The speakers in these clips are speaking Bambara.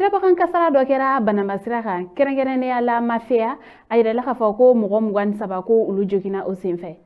Sirabakan kasara dɔ kɛra Banamba sira kan, kɛrɛnkɛrɛnnenya la Mafeya. A yirala k'a fɔ ko mɔgɔ 23, ko olu joginna o senfɛ.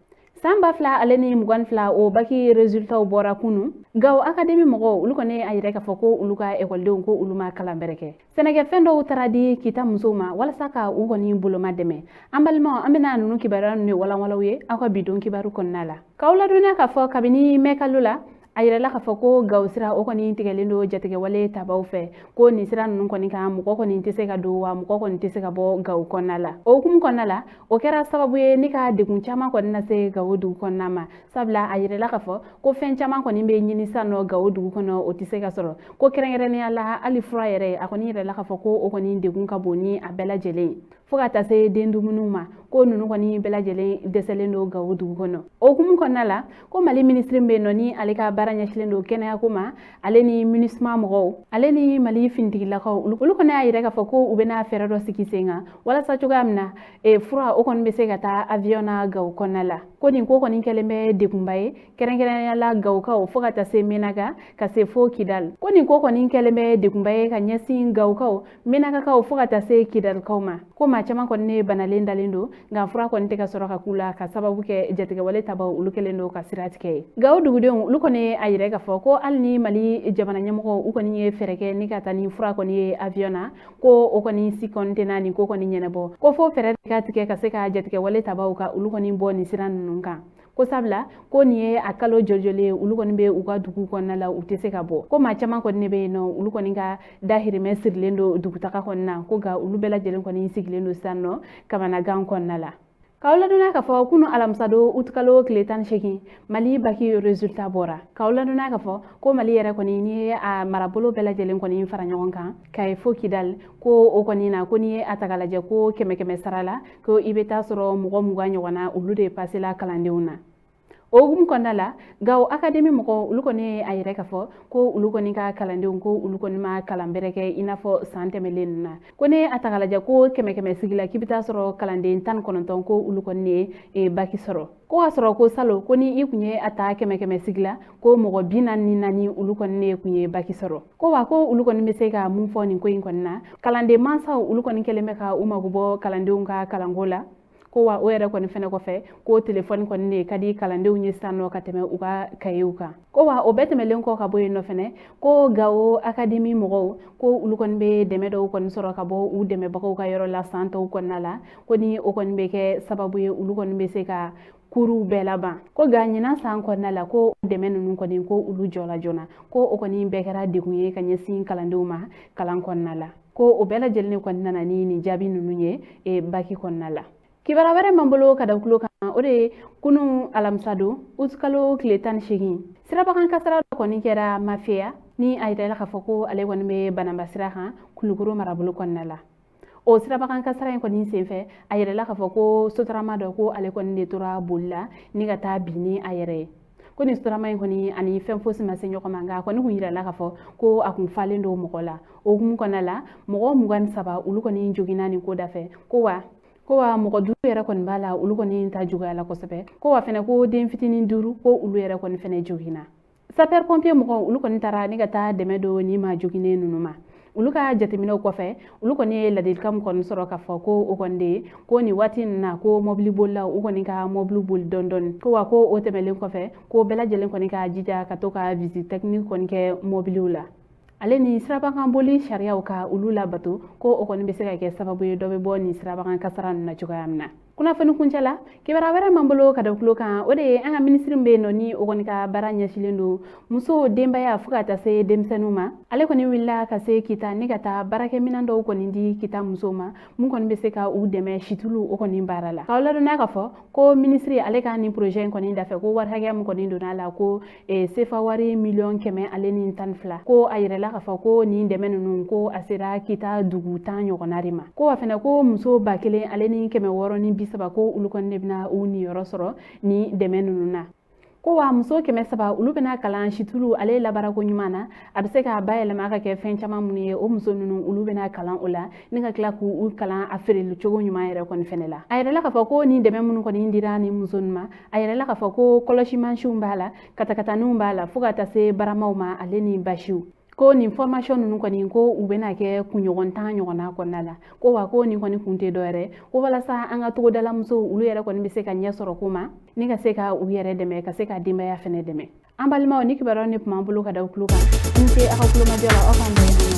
San 2022, o baki résultatw bɔra kunu. Gawo Académie mɔgɔw, olu kɔni a yira k'a fɔ ko olu ka ekɔlidenw, ko olu ma kalan bɛrɛ kɛ. Sɛnɛkɛfɛn dɔw taara di Kita musow ma walasa ka u kɔni boloma dɛmɛ. An balimaw, an bɛna ninnu kibaruya ninnu walanwalanw ye aw ka bi don kibaru kɔnɔna la. K'aw ladɔnniya k'a fɔ kabini mɛkalo la, a yirala k'a fɔ ko Gawo sira, o kɔni tigɛlen don jatigɛwale tabaw fɛ, ko nin sira ninnu kɔni kan, mɔgɔ kɔni tɛ se ka don, wa mɔgɔ kɔni tɛ se ka bɔ Gawo kɔnɔna la. O hukumu kɔnɔna la, o kɛra sababu ye ni ka degun caman kɔni lase Gawo dugu kɔnɔna ma, sabula a yirala k'a fɔ ko fɛn caman kɔni bɛ ɲini sisan nɔ Gawo dugu kɔnɔ, o tɛ se ka sɔrɔ, ko kɛrɛnkɛrɛnnenya la hali fura yɛrɛ. A kɔni yirala k'a fɔ ko o kɔni degun ka bon ni a bɛɛ lajɛlen ye, fo ka taa se den dumuniw ma, ko ninnu kɔni bɛɛ lajɛlen dɛsɛlen don Gawo dugu kɔnɔ. O hukumu kɔnɔna la, ko Mali minisiri bɛ yen nɔ ni ale ka baara ɲɛsilen don kɛnɛyako ma, ale ni MINUSMA mɔgɔw, ale ni Mali finitigilakaw, olu kɔni y'a yira k'a fɔ ko u bɛna fɛɛrɛ dɔ sigi sen kan walasa cogoya min na fura o kɔni bɛ se ka taa avion na Gawo kɔnɔna la. Ko nin ko kɔni kɛlen bɛ degunba ye, kɛrɛnkɛrɛnnenya la Gawokaw, fo ka taa se Menaka, ka se fo Kidal. Ko nin ko kɔni kɛlen bɛ degunba ye ka ɲɛsin Gawokaw, Menakakaw, fo ka taa se Kidalikaw ma, ko maa caman kɔni ne banalen dalen don, nka fura kɔni tɛ ka sɔrɔ ka k'u la, ka sababu kɛ jatigɛwale tabaw, olu kɛlen don ka sira tigɛ ye. Gawo dugudenw, olu kɔni a yira k'a fɔ ko hali ni Mali jamana ɲɛmɔgɔw, u kɔni ye fɛɛrɛ kɛ ni ka taa ni fura kɔni ye avion na, ko o kɔni si kɔni tɛna nin ko kɔni ɲɛnabɔ, ko fo fɛɛrɛ ka tigɛ ka se ka jatigɛwale tabaw ka olu kɔni bɔ nin sira ninnu kan, ko sabula ko nin ye a kalo jɔjɔlen ye, olu kɔni bɛ u ka dugu kɔnɔna la, u tɛ se ka bɔ, ko maa caman kɔni de bɛ yen nɔ, olu kɔni ka dahirimɛ sirilen don dugutaga kɔni na, ko nka olu bɛɛ lajɛlen kɔni sigilen don sisan nɔ kamanagan kɔnɔna la. K'aw ladɔnniya k'a fɔ kunu alamisadon, utukalo tile 18, Mali baki résultat bɔra. K'aw ladɔnniya k'a fɔ ko Mali yɛrɛ kɔni, n'i ye a marabolo bɛɛ lajɛlen kɔni fara ɲɔgɔn kan, Kayi fo Kidal, ko o kɔni na, ko n'i ye a ta k'a lajɛ, ko kɛmɛ kɛmɛ sara la, ko i bɛ taa sɔrɔ mɔgɔ 20 ɲɔgɔn na, olu de pasela kalandenw na. O hukumu kɔnɔna la, Gawo Académie mɔgɔw, olu kɔni ye a yira k'a fɔ ko olu kɔni ka kalandenw, ko olu kɔni ma kalan bɛrɛ kɛ i n'a fɔ san tɛmɛlen ninnu na, ko ne a ta k'a lajɛ, ko kɛmɛ kɛmɛ sigi la, k'i bɛ taa sɔrɔ kalanden 19, ko olu kɔni ye baki sɔrɔ, ko k'a sɔrɔ ko salon, ko ni i kun ye a ta kɛmɛ kɛmɛ sigi la, ko mɔgɔ 44, olu kɔni ne kun ye baki sɔrɔ. Ko wa ko olu kɔni bɛ se ka mun fɔ nin ko in kɔni na? Kalanden mansaw, olu kɔni kɛlen bɛ ka u mago bɔ kalandenw ka kalanko la, ko wa o yɛrɛ kɔni fɛnɛ kɔfɛ, ko telefɔni kɔni de ka di kalandenw ye sisan nɔ ka tɛmɛ u ka kayew kan. Ko wa o bɛɛ tɛmɛlen kɔ ka bɔ yen nɔ fɛnɛ, ko Gawo Académie mɔgɔw, ko olu kɔni bɛ dɛmɛ dɔw kɔni sɔrɔ ka bɔ u dɛmɛbagaw ka yɔrɔ la san tɔw kɔnɔna la, ko ni o kɔni bɛ kɛ sababu ye, olu kɔni bɛ se ka kuruw bɛɛ laban, ko nka ɲinan san kɔnɔna la, ko dɛmɛ ninnu kɔni, ko olu jɔla joona, ko o kɔni bɛɛ kɛra degun ye ka ɲɛsin kalandenw ma kalan kɔnɔna la, ko o bɛɛ lajɛlen kɔni nana ni nin jaabi ninnu ye baki kɔnɔna la. Kibaruya wɛrɛ m'an bolo ka da tulo kan, o de ye kunun alamisa don, utukalo tile 18, sirabakan kasara dɔ kɔni kɛra Mafeya, ni a yirala k'a fɔ ko ale kɔni bɛ Banamba sira kan, Kulukoro marabolo kɔnɔna la. O sirabakan kasara in kɔni senfɛ, a yirala k'a fɔ ko sotarama dɔ, ko ale kɔni de tora boli la ni ka taa bin ni a yɛrɛ ye, ko nin sotarama in kɔni ani fɛn fosi ma se ɲɔgɔn ma, nka a kɔni kun yirala k'a fɔ ko a kun falen don mɔgɔ la. O hukumu kɔnɔna la, mɔgɔ 23, olu kɔni joginna nin ko da fɛ, ko wa mɔgɔ duuru yɛrɛ kɔni b'a la, olu kɔni ta juguyala kosɛbɛ, ko wa fɛnɛ ko den fitinin duuru, ko olu yɛrɛ kɔni fɛnɛ joginna. Sapeur pompier mɔgɔw, olu kɔni taara ni ka taa dɛmɛ don ni maa joginnen ninnu ma. Olu ka jateminɛw kɔfɛ, olu kɔni ye ladilikan min kɔni sɔrɔ k'a fɔ ko o kɔni de ye ko nin waati ninnu na, ko mɔbili bolilaw, u kɔni ka mɔbili boli dɔɔni dɔɔni, ko wa ko o tɛmɛlen kɔfɛ, ko bɛɛ lajɛlen kɔni ka jija ka to ka visite technique kɔni kɛ mɔbiliw la, ale ni sirabakan boli sariyaw ka olu labato, ko o kɔni bɛ se ka kɛ sababu ye dɔ bɛ bɔ nin sirabakan kasara ninnu na cogoya min na. Kunnafoni kuncɛ la, kibaruya wɛrɛ m'an bolo ka da tulo kan, o de ye an ka minisiri bɛ yen nɔ ni o kɔni ka baara ɲɛsilen don musow, denbaya, fo ka taa se denmisɛnninw ma. Ale kɔni wulila ka se Kita ni ka taa baarakɛminɛn dɔw kɔni di Kita musow ma, mun kɔni bɛ se ka u dɛmɛ situlu o kɔni baara la. K'aw ladɔnniya k'a fɔ ko minisiri ale ka nin projet in kɔni dafɛ, ko wari hakɛya min kɔni donna a la, ko sefa wari miliyɔn 112, ko a yirala k'a fɔ ko nin dɛmɛ ninnu, ko a sera Kita dugu 10 ɲɔgɔnna de ma, ko wa fɛnɛ ko muso 1630, ko olu kɔni de bɛna u niyɔrɔ sɔrɔ ni dɛmɛ ninnu na, ko wa muso 300, olu bɛna kalan situlu ale labaarako ɲuman na, a bɛ se k'a bayɛlɛma ka kɛ fɛn caman minnu ye. O muso ninnu, olu bɛna kalan o la ni ka tila k'u kalan a feereli cogo ɲuman yɛrɛ kɔni fɛnɛ la. A yirala k'a fɔ ko nin dɛmɛ minnu kɔni dira nin muso ninnu ma, a yirala k'a fɔ ko kɔlɔsi mansinw b'a la, katakataninw b'a la, fo ka taa se baramaw ma, ale ni basiw. Ko nin formation ninnu kɔni, ko u bɛna kɛ kunɲɔgɔn 10 ɲɔgɔnna kɔnɔna la. Ko wa ko nin kɔni kun tɛ dɔwɛrɛ, ko walasa an ka togodala musow, olu yɛrɛ kɔni bɛ se ka ɲɛ sɔrɔ ko ma ni ka se ka u yɛrɛ dɛmɛ, ka se ka denbaya fɛnɛ dɛmɛ. An balimaw, ni kibaruyaw ne tun b'an bolo ka da tulo kan. An ce aw ka kulomajɔ la. Aw k'an bɛn.